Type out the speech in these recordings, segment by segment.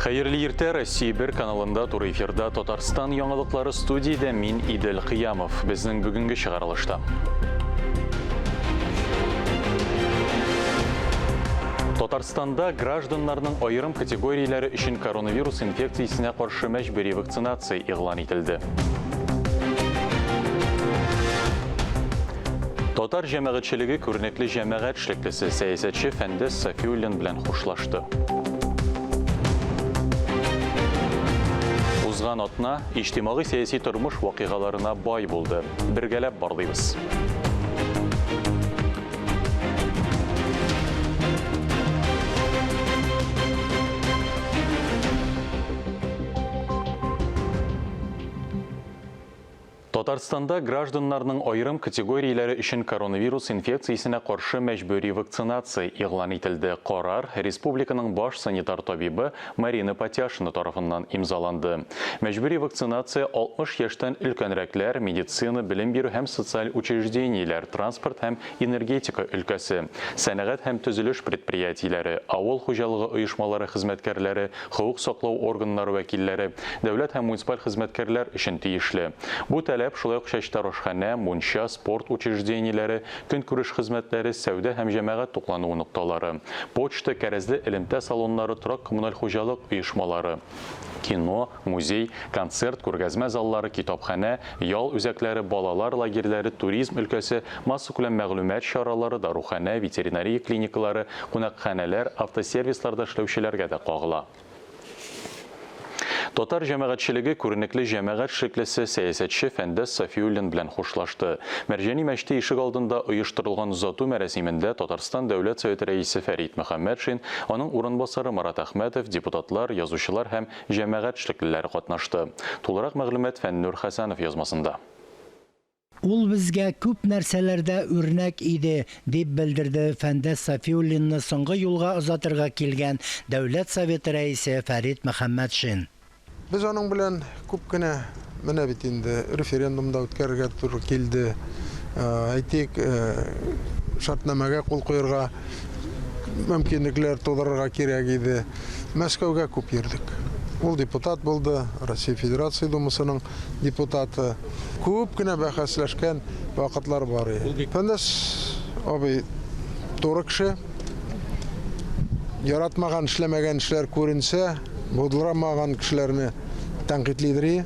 Хәерле иртә, Россия бер каналында туры эфирда Татарстан яңалыклары студиядә мин Идел Кыямов. Безнең бүгенге чыгарылышта. Татарстанда гражданнарның аерым категорияләре өчен коронавирус инфекциясенә каршы мәҗбүри вакцинация игълан ителде. Татар җәмәгатьчелеге күренекле җәмәгать эшлеклесе, сәясәтче Фәндәс Сафиуллин белән хушлашты. Узган атна иҗтимагый-сәяси тормыш вакыйгаларына бай булды. Бергәләп барлыйбыз. Татарстанда гражданнарның аерым категорияләре өчен коронавирус инфекциясенә каршы мәҗбүри вакцинация игълан ителде. Карар республиканың баш санитар табибы Марина Патяшина тарафыннан имзаланды. Мәҗбүри вакцинация 60 яшьтән өлкәнрәкләр, медицина, белем бирү һәм социаль учреждениеләр, транспорт һәм энергетика өлкәсе, сәнәгать һәм төзелеш предприятиеләре, авыл хуҗалыгы оешмалары хезмәткәрләре, хокук саклау органнары вәкилләре, дәүләт һәм муниципаль хезмәткәрләр өчен тиешле. Бу таләп шулай ук чәчтарошханә, мунча, спорт учреждениеләре, көнкүреш хезмәтләре, сәүдә һәм җәмәгать туклануы нокталары, почта, кәрәзле элемтә салоннары, торак-коммуналь хуҗалык оешмалары, кино, музей, концерт, күргәзмә заллары, китапханә, ял үзәкләре, балалар лагерьләре, туризм өлкәсе, массакүләм мәгълүмат чаралары, даруханә, ветеринария клиникалары, кунакханәләр, автосервисларда эшләүчеләргә дә кагыла. Татар җәмәгатьчелеге күренекле җәмәгать эшлеклесе, сәясәтче Фәндәс Сафиуллин белән хушлашты. Мәрҗани мәчете ишек алдында оештырылган озату мәрасимендә Татарстан Дәүләт Советы Рәисе Фәрит Мөхәммәтшин, аның урынбасары Марат Әхмәтов, депутатлар, язучылар һәм җәмәгать эшлеклеләре катнашты. Тулырак мәгълүмат Фәннүр Хәсәнов язмасында. Ул безгә күп нәрсәләрдә үрнәк иде, дип белдерде Фәндәс Сафиуллинны соңгы юлга озатырга килгән Дәүләт Советы Рәисе Фәрит Мөхәммәтшин. Без аның белән күп кенә, менә бит инде референдум да үткәрергә туры килде. Әйтик, шартнамәгә кул куерга мөмкинлекләр тудырырга кирәк иде. Мәскәүгә күп йөрдек. Ул депутат булды, Россия Федерация Думасының депутаты. Күп кенә бәхәсләшкән вакытлар бар иде. Фәндәс абый туры кеше. Яратмаган, эшләмәгән эшләр күренсә, булдырамаган кешеләрне тәнкыйтьлидер и.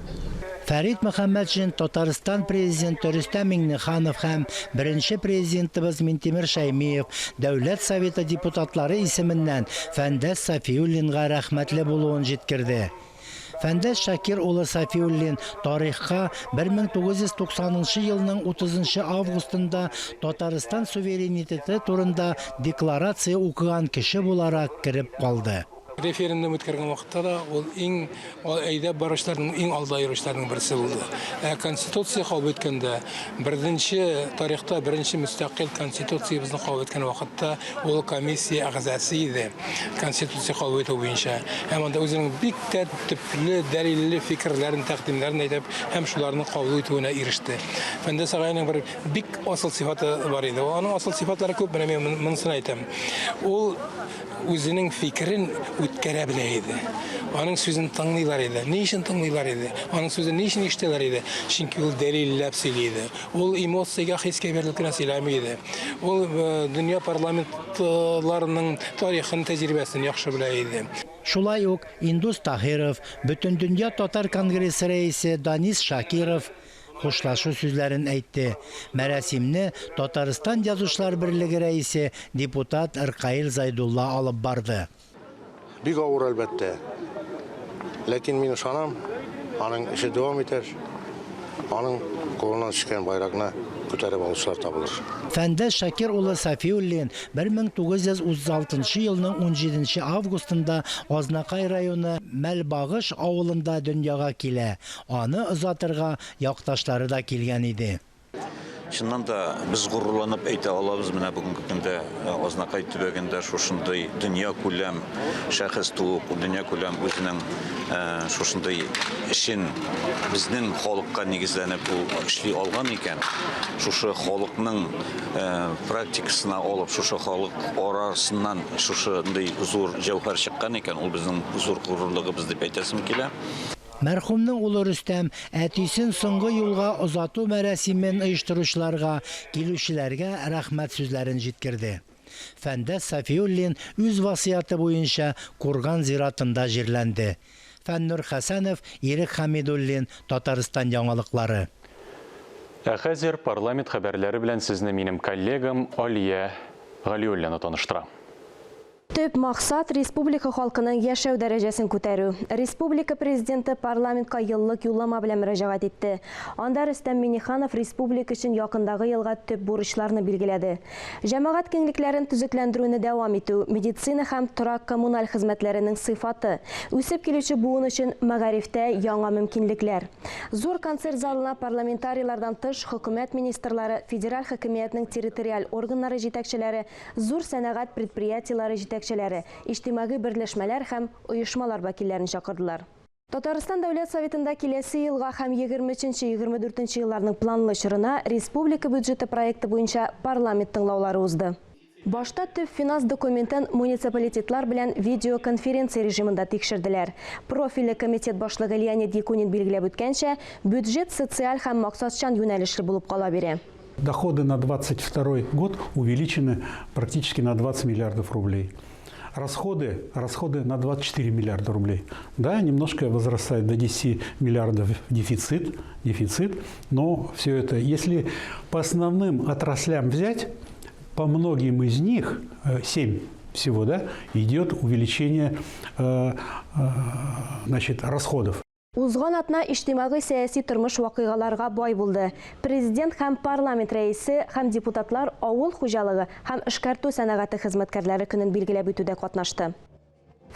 Фәрит Мөхәммәтшин Татарстан Президенты Рөстәм Миңнеханов һәм беренче Президентыбыз Минтимер Шәймиев, Дәүләт Советы депутатлары исеменнән Фәндәс Сафиуллинга рәхмәтле булуын җиткерде. Фәндәс Шакир улы Сафиуллин тарихка 1990 нчы елның 30 нчы августында Татарстан суверенитеты турында декларация укыган кеше буларак кереп калды. Референдум үткәргән вакытта да ул иң әйдәп баручыларның, иң алда йөрүчеләрнең берсе булды. Ә Конституция кабул иткәндә, беренче тарихта беренче мөстәкыйль Конституциябезне кабул иткән вакытта ул комиссия әгъзасы иде Конституция кабул итү буенча. Һәм анда үзенең бик тә төпле, дәлилле фикерләрен, тәкъдимнәрен әйтеп һәм шуларны кабул итүенә иреште. Фәндәс агайның бер бик асыл сыйфаты бар иде. Аның асыл сыйфатлары күп, менә мин монысын әйтәм. Ул үзенең фикерен үткәрә белә иде. Аның сүзен тыңлыйлар иде. Ни өчен тыңлыйлар иде? Аның сүзен ни өчен ишетәләр иде? Чөнки ул дәлилләп сөйли иде. Ул эмоциягә, хискә бирелеп кенә сөйләми иде. Ул э, дөнья парламентларының тарихын, тәҗрибәсен яхшы белә иде. Шулай ук Индус Таһиров, Бөтендөнья татар конгрессы рәисе Данис Шакиров, Хушлашу сүзләрен әйтте. Мәрасимне Татарстан Язучылар берлеге рәисе, депутат Ркаил Зайдулла алып барды. Бик авыр, әлбәттә. Ләкин мин ышанам, аның эше дәвам итәр, аның кулыннан төшкән байракны күтәреп алучылар табылыр. Фәндәс Шакир улы Сафиуллин 1936 нчы елның унҗиденче августында Азнакай районы Мәлбагыш авылында дөньяга килә. Аны озатырга якташлары да килгән иде. Чыннан да без горурланып әйтә алабыз, менә бүгенге көндә Азнакай төбәгендә шушындый дөньякүләм шәхес туып, дөньякүләм үзенең шушындый эшен безнең халыкка нигезләнеп ул эшли алган икән, шушы халыкның практикасына алып, шушы халык арасыннан шушындый зур җәүһәр чыккан икән, ул безнең зур горурлыгыбыз дип әйтәсем килә. Мәрхүмнең улы Рөстәм әтисен соңгы юлга озату мәрасимен оештыручыларга, килүчеләргә рәхмәт сүзләрен җиткерде. Фәндәс Сафиуллин үз васыяте буенча Курган зиратында җирләнде. Фәннур Хәсәнов, Ирек Хәмидуллин, Татарстан яңалыклары. Ә хәзер парламент хәбәрләре белән сезне минем коллегам Алия Галиуллина таныштыра. Төп максат республика халкының яшәү дәрәҗәсен күтәрү. Республика президенты парламентка еллык юллама белән мөрәҗәгать итте. Анда Рөстәм Миңнеханов республика өчен якындагы елга төп бурычларны билгеләде. Җәмәгать киңлекләрен төзекләндерүне дәвам итү, медицина һәм торак-коммуналь хезмәтләренең сыйфаты, үсеп килүче буын өчен мәгарифтә яңа мөмкинлекләр. Зур концерт залына парламентарийлардан тыш хөкүмәт министрлары, федераль хакимиятнең территориаль органнары җитәкчеләре, зур сәнәгать предприятиеләре җитәкчеләре, иҗтимагый берләшмәләр һәм оешмалар вәкилләрен чакырдылар. Татарстан Дәүләт Советында киләсе елга һәм 23-24 елларның планлы чорына республика бюджеты проекты буенча парламент тыңлаулары узды. Башта төп финанс документын муниципалитетлар белән видеоконференция режимында тикшерделәр. Профильле комитет башлыгы Леонид Якунин билгеләп үткәнчә, бюджет социаль һәм максатчан юнәлешле булып кала бирә. Доходы на 22 год увеличены практически на 20 миллиардов рублей. Расходы на 24 миллиарда рублей. Да, немножко возрастает до 10 миллиардов дефицит, но все это, если по основным отраслям взять, по многим из них, 7 всего, да, идет увеличение расходов. Узган атна иҗтимагый сәяси тормыш вакыйгаларга бай булды. Президент һәм парламент рәисе һәм депутатлар авыл хуҗалыгы һәм эшкәртү сәнәгате хезмәткәрләре көнен билгеләп үтүдә катнашты.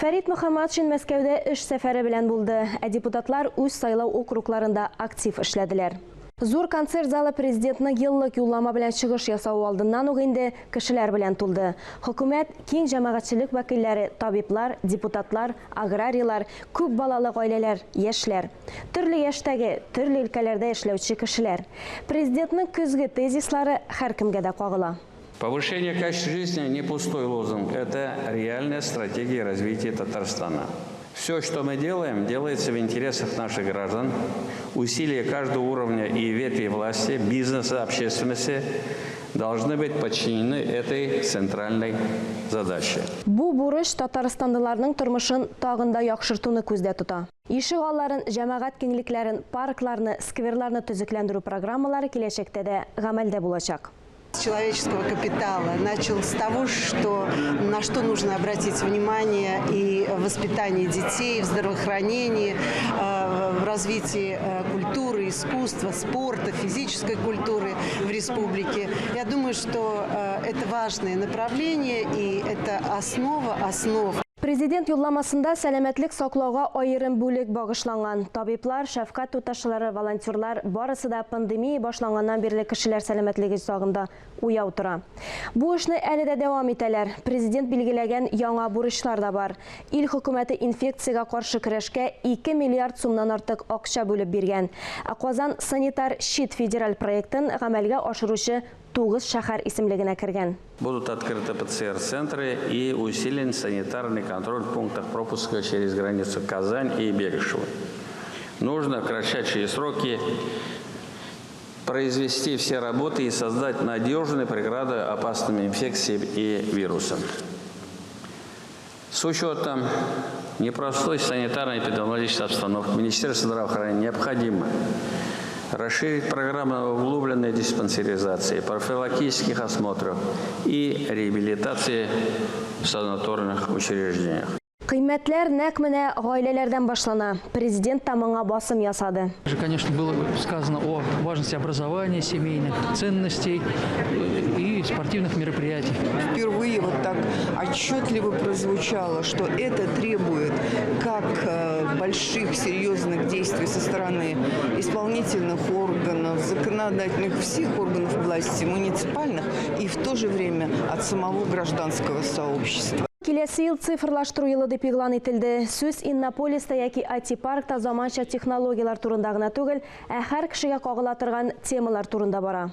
Фәрит Мөхәммәтшин Мәскәүдә эш сәфәре белән булды, ә депутатлар үз сайлау округларында актив эшләделәр. Зур концерт залы президентның еллык юллама белән чыгыш ясавы алдыннан ук инде кешеләр белән тулды. Хөкүмәт, киң җәмәгатьчелек вәкилләре, табиблар, депутатлар, аграрийлар, күп балалы гаиләләр, яшьләр. Төрле яшьтәге, төрле өлкәләрдә эшләүче кешеләр. Президентның көзге тезислары һәркемгә дә кагыла. Повышение качества жизни не пустой лозунг, это реальная стратегия развития Татарстана. Все, что мы делаем, делается в интересах наших граждан. Усилия каждого уровня и ветви власти, бизнеса, общественности должны быть подчинены этой центральной задаче. Бу бурыч татарстанлыларның тормышын тагын да яхшыртуны күздә тота. Ишек алларын, җәмәгать киңлекләрен, паркларны, скверларны төзекләндерү программалары киләчәктә дә гамәлдә булачак. Человеческого капитала начал с того, что на что нужно обратить внимание и в воспитании детей, в здравоохранении, в развитии культуры, искусства, спорта, физической культуры в республике. Я думаю, что это важное направление и это основа основ. Президент юлламасында сәламәтлек саклауга аерым бүлек багышланган. Табиблар, шәфкать туташлары, волонтерлар барысы да пандемия башланганнан бирле кешеләр сәламәтлеге сагында уяу тора. Бу эшне әле дә дәвам итәләр. Президент билгеләгән яңа бурычлар да бар. Ил хөкүмәте инфекциягә каршы көрәшкә 2 миллиард сумнан артык акча бүлеп биргән. Ә Казан санитар щит федераль проектын гамәлгә ашыручы 9 шәһәр исемлегенә кергән. Будут открыты ПЦР-центры и усилен санитарный контроль в пунктах пропуска через границу Казань и Бегишево. Нужно в кратчайшие сроки произвести все работы и создать надежные преграды опасным инфекциям и вирусам. С учетом непростой санитарно-эпидемиологической обстановки Министерство здравоохранения необходимо расширить программу углубленной диспансеризации, профилактических осмотров и реабилитации в санаторных учреждениях. Кыйммәтләр нәкъ менә гаиләләрдән башлана. Президент та моңа басым ясады. Конечно, было сказано о важности образования, семейных ценностей и спортивных мероприятий. Впервые вот так отчетливо прозвучало, что это требует как большого больших, серьезных действий со стороны исполнительных органов, законодательных, всех органов власти, муниципальных и в то же время от самого гражданского сообщества. Киләсе ел цифрлаштыру елы дип игълан ителде. Сүз Иннополиста яки IT-паркта заманча технологияләр турында гына түгел, ә һәр кешегә кагыла торган темалар турында бара.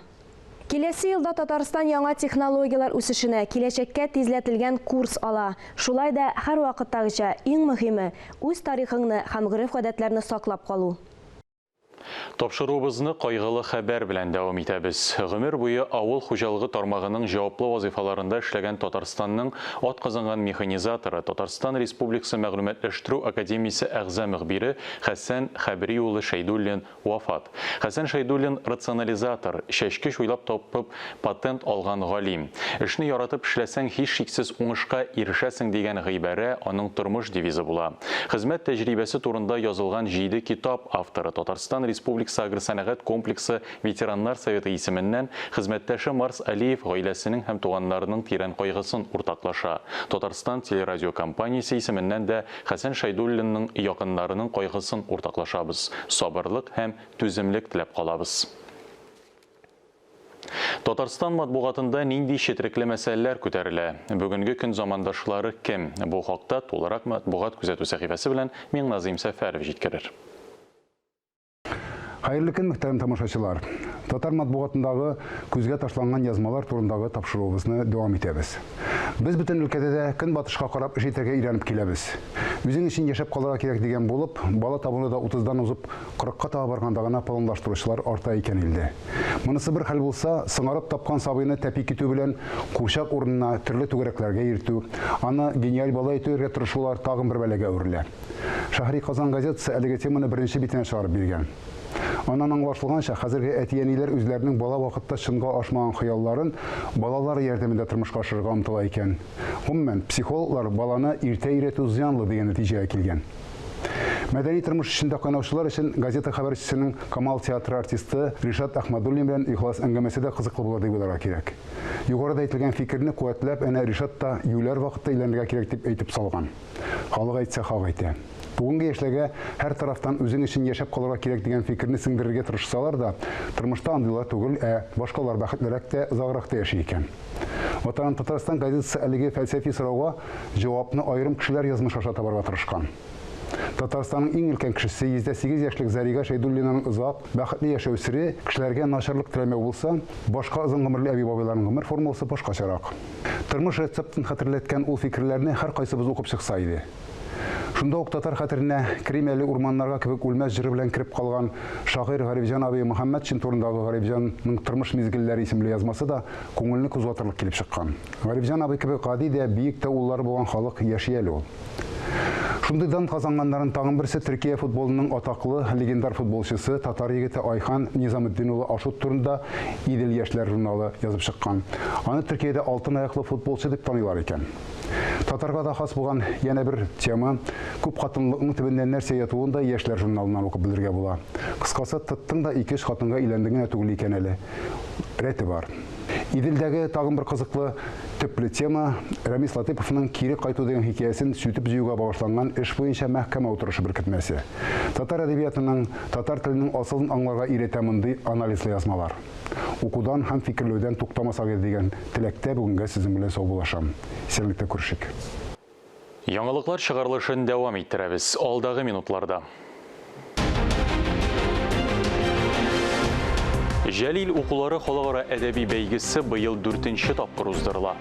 Киләсе елда Татарстан яңа технологияләр үсешенә, киләчәккә тизләтелгән курс ала. Шулай да, һәрвакыттагыча, иң мөһиме, үз тарихыңны һәм гореф-гадәтләрне саклап калу. Тапшыруыбызны кайгылы хәбәр белән дәвам итәбез. Гомер буе авыл хуҗалыгы тармагының җаваплы вазыйфаларында эшләгән Татарстанның атказанган механизаторы, Татарстан Республикасы мәгълүматлаштыру академиясе әгъза-мөхбире Хәсән Хәбри улы Шәйдуллин Вафат. Хәсән Шәйдуллин, рационализатор, чәчкеч уйлап тапып патент алган галим. Эшне яратып эшләсәң, һичшиксез уңышка ирешәсең дигән гыйбарә аның тормыш девизы була. Хезмәт тәҗрибәсе турында язылган җиде китап авторы, Татарстан Республикасы агросәнәгать комплексы ветераннар советы исеменнән хезмәттәше Марс Алиев гаиләсенең һәм туганнарының тирән кайгысын уртаклаша. Татарстан телерадиокомпаниясе исеменнән дә Хәсән Шәйдуллинның якыннарының кайгысын уртаклашабыз, сабырлык һәм түземлек теләп калабыз. Татарстан матбугатында нинди четерекле мәсьәләләр күтәрелә? Бүгенге көн замандашлары кем? Бу хакта тулырак матбугат күзәтү сәхифәсе белән Миңназыйм Сәфәров җиткерер. Хәерле көн, мөхтәрәм тамашачылар! Татар матбугатындагы күзгә ташланган язмалар турындагы тапшыруыбызны дәвам итәбез. Без бөтен өлкәдә дә көнбатышка карап эш итәргә өйрәнеп киләбез. Үзең өчен яшәп калырга кирәк дигән булып, бала табуны да утыздан узып, кырыкка таба барганда гына планлаштыручылар арта икән илдә. Монысы бер хәл булса, соңарып тапкан сабыйны тәпи китү белән курчак урынына төрле түгәрәкләргә йөртү, аны гениаль бала итүергә тырышулар тагын бер бәлагә әверелә. Шәһри Казан газетасы әлеге теманы беренче битенә чыгарып биргән. Аннан аңлашылганча, хәзерге әти-әниләр үзләренең бала вакытта чынга ашмаган хыялларын балалары ярдәмендә тормышка ашырырга омтыла икән. Гомумән, психологлар баланы иртә өйрәтү зыянлы дигән нәтиҗәгә килгән. Мәдәни тормыш эчендә кайнаучылар өчен газета хәбәрчесенең Камал театры артисты Ришат Әхмәдуллин белән ихлас әңгәмәсе дә кызыклы булыр дип уйларга кирәк. Югарыда әйтелгән фикерне куәтләп, әнә Ришат та юләр вакытта өйләнергә кирәк дип әйтеп салган. Халык әйтсә, хак әйтә. Бүгенге яшьләргә һәр тарафтан үзең өчен яшәп калырга кирәк дигән фикерне сеңдерергә тырышсалар да, тормышта андыйлар түгел, ә башкалар бәхетлерәк тә, озаграк та яши икән. Ватаным Татарстан газетасы әлеге фәлсәфи сорауга җавапны аерым кешеләр язмышы аша табарга тырышкан. Татарстанның иң өлкән кешесе, 108 яшьлек Зарига Шәйдуллинаның озак, бәхетле яшәү сере, кешеләргә начарлык теләмәү булса, башка озын гомерле әби-бабайларның гомер формуласы башкачарак. Тормыш рецептын хәтерләткән ул фикерләрне һәркайсыбыз укып чыкса иде. Шунда ук татар хәтеренә Керим әле урманнарга кебек үлмәс җыры белән кереп калган шагыйрь Гарифҗан абый Мөхәммәтшин турындагы Гарифҗанның тормыш мизгелләре исемле язмасы да күңелне кузгатырлык килеп чыккан. Гарифҗан абый кебек гади дә, биек тә уллары булган халык яши әле ул. Шундый дан казанганнарның тагын берсе Төркия футболының атаклы легендар футболчысы, татар егете Айхан Низаметдин улы Ашут турында Идел яшьләр журналы язып чыккан. Аны Төркиядә алтын аяклы футболчы дип таныйлар икән. Татарга да хас булган янә бер тема, күп хатынлыкның төбендә нәрсә ятуын да Яшьләр журналыннан укып белергә була. Кыскасы, тоттың да ике-өч хатынга өйләндең генә түгел икән әле. Рәте бар. Иделдәге тагын бер кызыклы, төпле тема, Рәмис Латыйповның Кире кайту дигән хикәясен сүтеп җыюга багышланган эш буенча мәхкәмә утырышы беркетмәсе. Татар әдәбиятының, татар теленең асылын аңларга өйрәтә мондый анализлы язмалар. Укудан һәм фикерләүдән туктамасак иде дигән теләктә бүгенгә сезнең белән саубуллашам. Исәнлектә күрешик. Яңалыклар чыгарылышын дәвам иттерәбез. Алдагы минутларда. Җәлил укулары халыкара әдәби бәйгесе быел дүртенче тапкыр уздырыла.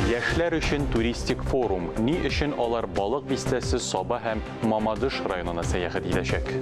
Яшьләр өчен туристик форум. Ни өчен алар Балык бистәсе, Саба һәм Мамадыш районына сәяхәт итәчәк.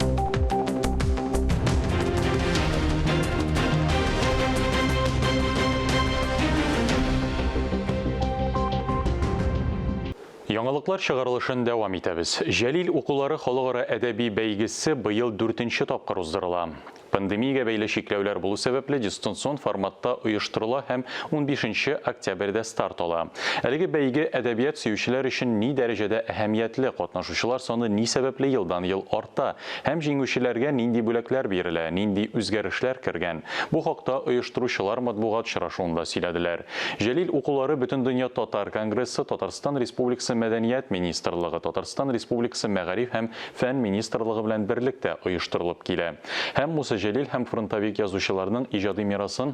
Яңалыклар чыгарылышын дәвам итәбез. Җәлил укулары халыкара әдәби бәйгесе быел дүртенче тапкыр уздырыла. Пандемиягә бәйле чикләүләр булу сәбәпле, дистанцион форматта оештырыла һәм унбишенче октябрьдә старт ала. Әлеге бәйге әдәбият сөючеләр өчен ни дәрәҗәдә әһәмиятле, катнашучылар саны ни сәбәпле елдан-ел арта һәм җиңүчеләргә нинди бүләкләр бирелә, нинди үзгәрешләр кергән? Бу хакта оештыручылар матбугат очрашуында сөйләделәр. Җәлил укулары Бөтендөнья татар конгрессы, Татарстан Республикасы Мәдәният министрлыгы, Татарстан Республикасы Мәгариф һәм фән министрлыгы белән берлектә оештырылып килә. Һәм Муса Җәлил һәм фронтовик язучыларның иҗади мирасын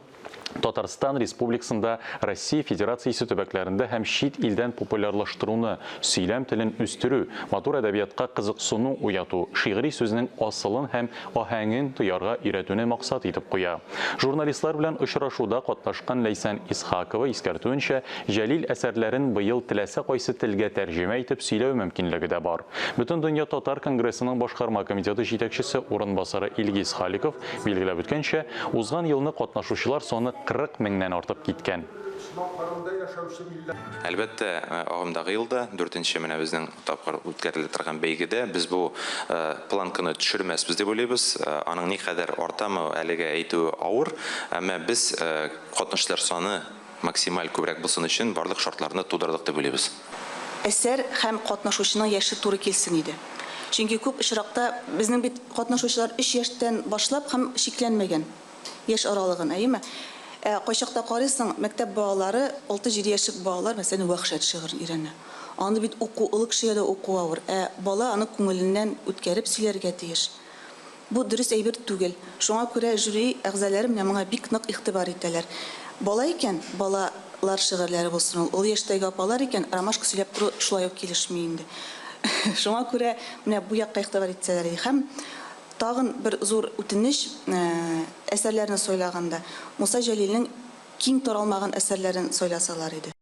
Татарстан Республикасында, Россия Федерациясе төбәкләрендә һәм чит илдән популярлаштыруны, сөйләм телен үстерү, матур әдәбиятка кызыксыну уяту, шигъри сүзнең асылын һәм аһәңен тоярга өйрәтүне максат итеп куя. Журналистлар белән очрашуда катнашкан Ләйсән Исхакова искәртүенчә, Җәлил әсәрләрен быел теләсә кайсы телгә тәрҗемә итеп сөйләү мөмкинлеге дә бар. Бөтендөнья татар конгрессының башкарма комитеты җитәкчесе урынбасары Илгиз Халиков билгеләп үткәнчә, узган елны катнашучылар саны 40 меңнән артып киткән. Әлбәттә, агымдагы елда, дүртенче менә безнең тапкыр үткәрелә торган бәйгедә без бу планканы төшермәсбез дип уйлыйбыз. Аның никадәр артамы, әлегә әйтүе авыр, әмма без катнашучылар саны максималь күбрәк булсын өчен барлык шартларны тудырдык дип уйлыйбыз. Әсәр һәм катнашучының яше туры килсен иде. Чөнки күп очракта безнең бит катнашучылар өч яшьтән башлап һәм чикләнмәгән яшь аралыгын, әйеме? Ә кайчакта карыйсың, мәктәп балалары, алты-җиде яшьлек балалар, мәсәлән, Вәхшәт шигырен өйрәнә. Аны бит уку, олы кешегә дә уку авыр, ә бала аны күңеленнән үткәреп сөйләргә тиеш. Бу дөрес әйбер түгел. Шуңа күрә жюри әгъзалары менә моңа бик нык игътибар итәләр. Бала икән, бала лар шигырьләре булсын ул, олы яшьтәге апалар икән, ромашка сөйләп тору шулай ук килешми инде. Шуңа күрә менә бу якка игътибар итсәләр иде. Һәм тагын бер зур үтенеч, әсәрләрне сайлаганда, Муса Җәлилнең киң таралмаган әсәрләрен сайласалар иде.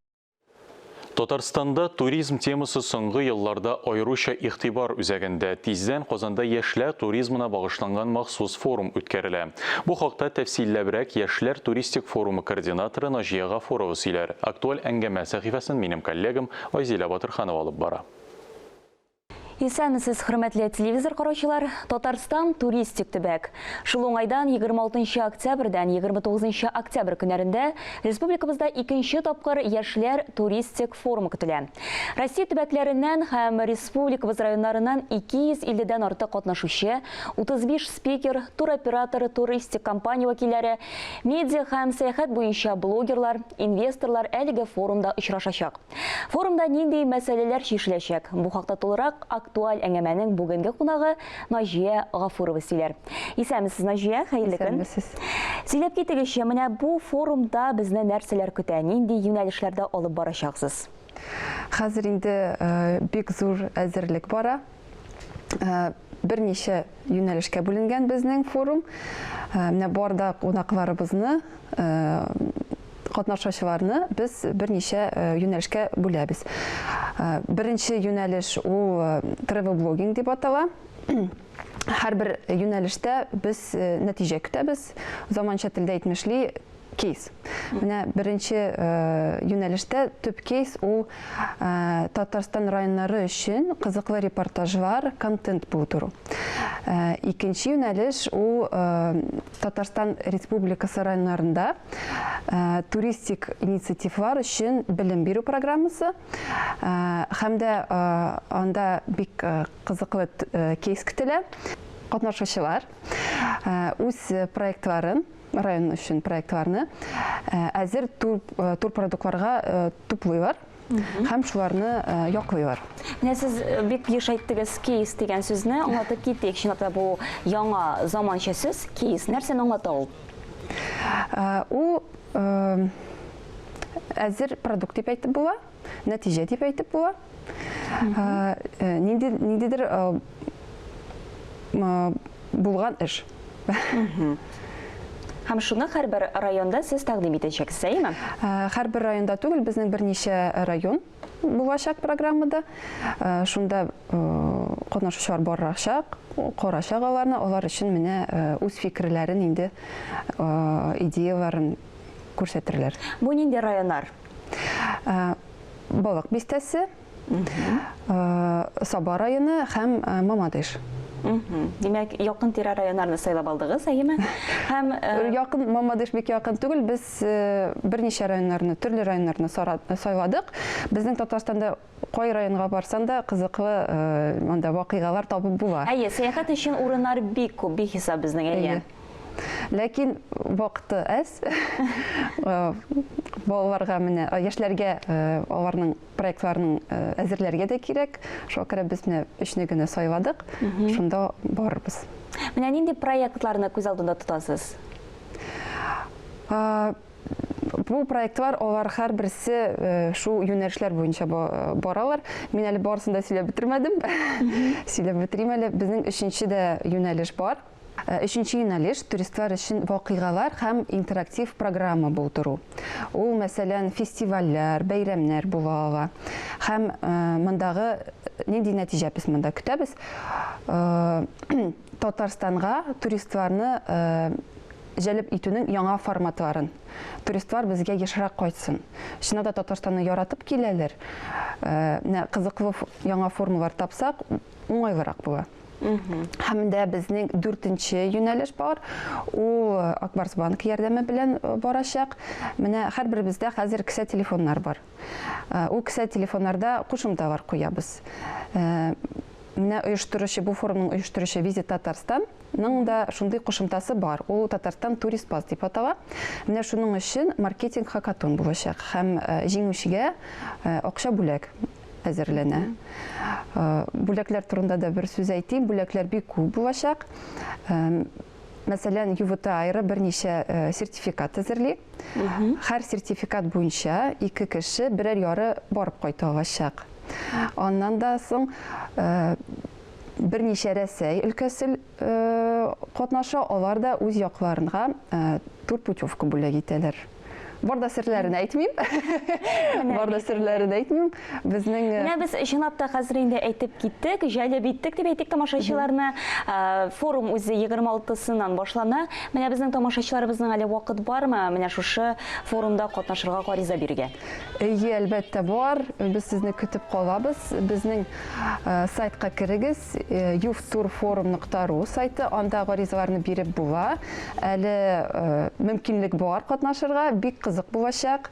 Татарстанда туризм темасы соңгы елларда аеруча игътибар үзәгендә. Тиздән Казанда яшьләр туризмына багышланган махсус форум үткәрелә. Бу хакта тәфсилләбрәк Яшьләр туристик форумы координаторы Наҗия Гафурова сөйләр. Актуаль әңгәмә сәхифәсен минем коллегам Айзилә Батырханова алып бара. Исәнмесез, хөрмәтле телевизор караучылар! Татарстан, туристик төбәк. Шул уңайдан 26 нчы октябрьдән 29 нчы октябрь көннәрендә республикабызда икенче тапкыр Яшьләр туристик форумы көтелә. Россия төбәкләреннән һәм республикабыз районнарыннан 250 дән артык катнашучы, 35 спикер, туроператор, туристик компания вәкилләре, медиа һәм сәяхәт буенча блогерлар, инвесторлар әлеге форумда очрашачак. Форумда нинди мәсьәләләр чишеләчәк? Бу хакта тулырак актуаль әңгәмәнең бүгенге кунагы Наҗия Гафурова сөйләр. Исәнмесез, Наҗия, хәерле көн. Исәнмесез. Сөйләп китегезче, менә бу форумда безне нәрсәләр көтә, нинди юнәлешләрдә алып барачаксыз? Хәзер инде бик зур әзерлек бара. Берничә юнәлешкә бүленгән безнең форум. Менә барда кунакларыбызны Катнашучыларны без берничә юнәлешкә бүләбез. Беренче юнәлеш ул travel-блогинг дип атала. Һәрбер юнәлештә без нәтиҗә көтәбез. Заманча телдә әйтмешли, кейс. Менә беренче юнәлештә төп кейс ул Татарстан районнары өчен кызыклы репортажлар, контент булдыру. Икенче юнәлеш ул Татарстан Республикасы районнарында туристик инициативалар өчен белем бирү программасы һәм дә анда бик кызыклы кейс көтелә. Катнашучылар үз проектларын, район өчен проектларны әзер турпродуктларга туплыйлар. Һәм шуларны яклыйлар. Менә сез бик еш әйттегез кейс дигән сүзне, аңлатып китик. Чынлап та бу яңа заманча сүз, кейс. Нәрсәне аңлата ул? Ул әзер продукт дип әйтеп була, нәтиҗә дип әйтеп була. Нинди, ниндидер булган эш. Һәм шуны һәрбер районда сез тәкъдим итәчәксез, әйеме? Һәрбер районда түгел, безнең берничә район булачак программада. Шунда катнашучылар барачак, карачак аларны, алар өчен менә үз фикерләрен инде, идеяләрен күрсәтерләр. Бу нинди районнар? Балык Бистәсе, Саба районы һәм Мамадыш. Димәк, якын-тирә районнарны сайлап алдыгыз, әйеме? Һәм Якын, Мамадыш бик якын түгел, без берничә районнарны, төрле районнарны сайладык. Безнең Татарстанда кай районга барсаң да, кызыклы анда вакыйгалар табып була. Әйе, сәяхәт өчен урыннар бик күп, бихисап безнең, әйе. Ләкин вакыты әз. Балаларга менә, яшьләргә аларның проектларын әзерләргә дә кирәк. Шуңа күрә без менә өчне генә сайладык. Шунда барырбыз. Менә нинди проектларны күз алдында тотасыз? Бу проектлар, алар һәрберсе шул юнәлешләр буенча баралар. Мин әле барысын да сөйләп бетермәдем. Сөйләп бетерим әле. Безнең өченче дә юнәлеш бар. Өченче юнәлеш, туристлар өчен вакыйгалар һәм интерактив программа булдыру. Ул, мәсәлән, фестивальләр, бәйрәмнәр була ала. Һәм мондагы нинди нәтиҗә без монда көтәбез? Татарстанга туристларны җәлеп итүнең яңа форматларын. Туристлар безгә ешрак кайтсын. Чыннан да Татарстанны яратып киләләр. Менә кызыклы яңа формалар тапсак, уңайлырак була. Һәм дә безнең дүртенче юнәлеш бар. Ул Ак Барс банк ярдәме белән барачак. Менә һәрберебездә хәзер кесә телефоннар бар. Ул кесә телефоннарда кушымталар куябыз. Менә оештыручы, бу форумның оештыручы Визит Татарстан ның да шундый кушымтасы бар. Ул Татарстан Турист Пас дип атала. Менә шуның өчен маркетинг хакатон булачак һәм җиңүчегә акча бүләк әзерләнә. Бүләкләр турында да бер сүз әйтим. Бүләкләр бик күп булачак. Мәсәлән, ЮВТ Аэро берничә сертификат әзерли. Һәр сертификат буенча ике кеше берәр яры барып кайта алачак. Аннан да соң берничә Рәсәй өлкәсе катнаша, алар да үз якларынга турпутевка бүләк итәләр. Бар да серләрен әйтмим. Бар да серләрен әйтмим. Безнең Менә без чынлап та хәзер инде әйтеп киттек, җәлеп иттек дип әйтик тамашачыларны. Форум үзе 26-сыннан башлана. Менә безнең тамашачыларыбызның әле вакыт бармы менә шушы форумда катнашырга гариза бирергә? Әйе, әлбәттә бар. Без сезне көтеп калабыз. Безнең сайтка керегез, ювтурфорум нокта ру сайты, анда гаризаларны биреп була. Әле мөмкинлек бар катнашырга, бик кызык булачак,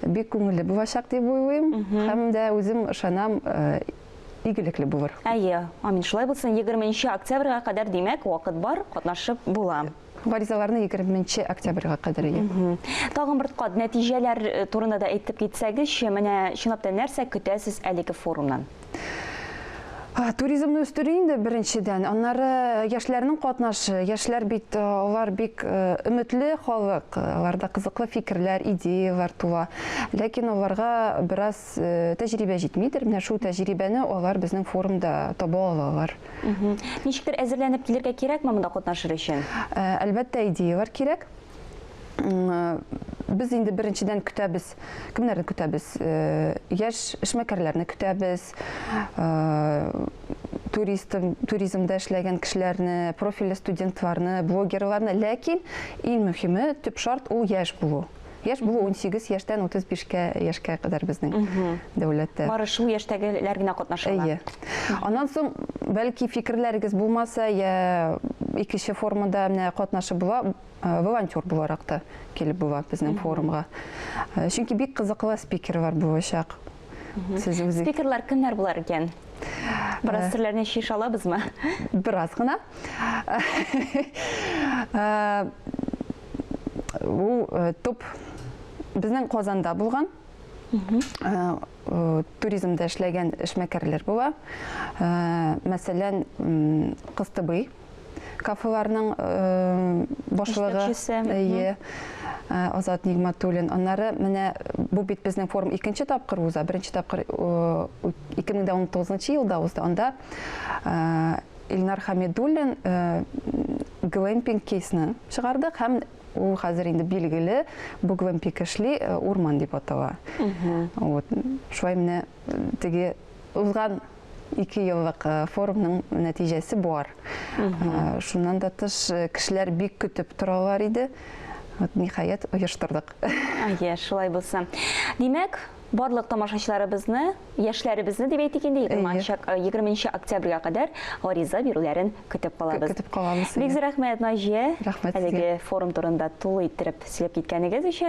бик күңелле булачак дип уйлыйм. Һәм дә үзем ышанам, игелекле булыр. Әйе, амин, шулай булсын. 20 нче октябрьгә кадәр, димәк, вакыт бар, катнашып була. Гаризаларны 20 нче октябрьгә кадәр, әйе. Тагын бер кат нәтиҗәләр турында да әйтеп китсәгезче, менә чынлап та нәрсә көтәсез әлеге форумнан? Туризмны үстерү инде беренчедән, аннары яшьләрнең катнашы. Яшьләр бит алар бик өметле халык, аларда кызыклы фикерләр, идеяләр туа. Ләкин аларга бераз тәҗрибә җитмидер. Менә шул тәҗрибәне алар безнең форумда таба алалар. Ничектер әзерләнеп килергә кирәкме монда катнашыр өчен? Әлбәттә, идеяләр кирәк. Без инде беренчедән көтәбез. Кемнәрне көтәбез? Яшь эшмәкәрләрне көтәбез, турист, туризмда эшләгән кешеләрне, профильле студентларны, блогерларны. Ләкин иң мөһиме, төп шарт ул яшь булу. Яшь булу 18 яшьтән 35 яшькә кадәр безнең дәүләттә. Бары шул яшьтәгеләр генә катнаша ала. Әйе. Аннан соң, бәлки фикерләрегез булмаса, я икенче формада менә катнашып була, волонтер буларак та килеп була безнең форумга. Чөнки бик кызыклы спикерлар булачак. Сез үзе Спикерлар кемнәр булар икән? Бераз серләрне чишә алабызмы? Бераз гына. Бу топ безнең Казанда булган туризмда эшләгән эшмәкәрләр була. Мәсәлән, Кыстыбый кафеларның башлыгы. Әйе. Азат Нигматуллин. Аннары менә бу бит безнең форум икенче тапкыр уза. Беренче тапкыр 2019 елда узды. Анда Илнар Хамидуллин глэмпинг кейсны чыгардык һәм ул хәзер инде билгеле, бу глэмпинг эшли, урман дип атала. Вот. Шулай менә теге узган Ике еллык форумның нәтиҗәсе бар. Шуннан да тыш, кешеләр бик көтеп торалар иде. Вот, ниһаять, оештырдык. Әйе, шулай булсын. Димәк, Барлык тамашачыларыбызны, яшьләребезне дип әйтик инде, 20 октябрьгә кадәр гариза бирүләрен көтеп калабыз. Көтеп калабыз. Бик зур рәхмәт, Наҗия. Рәхмәт Әлеге форум турында тулы иттереп сөйләп киткәнегез өчен.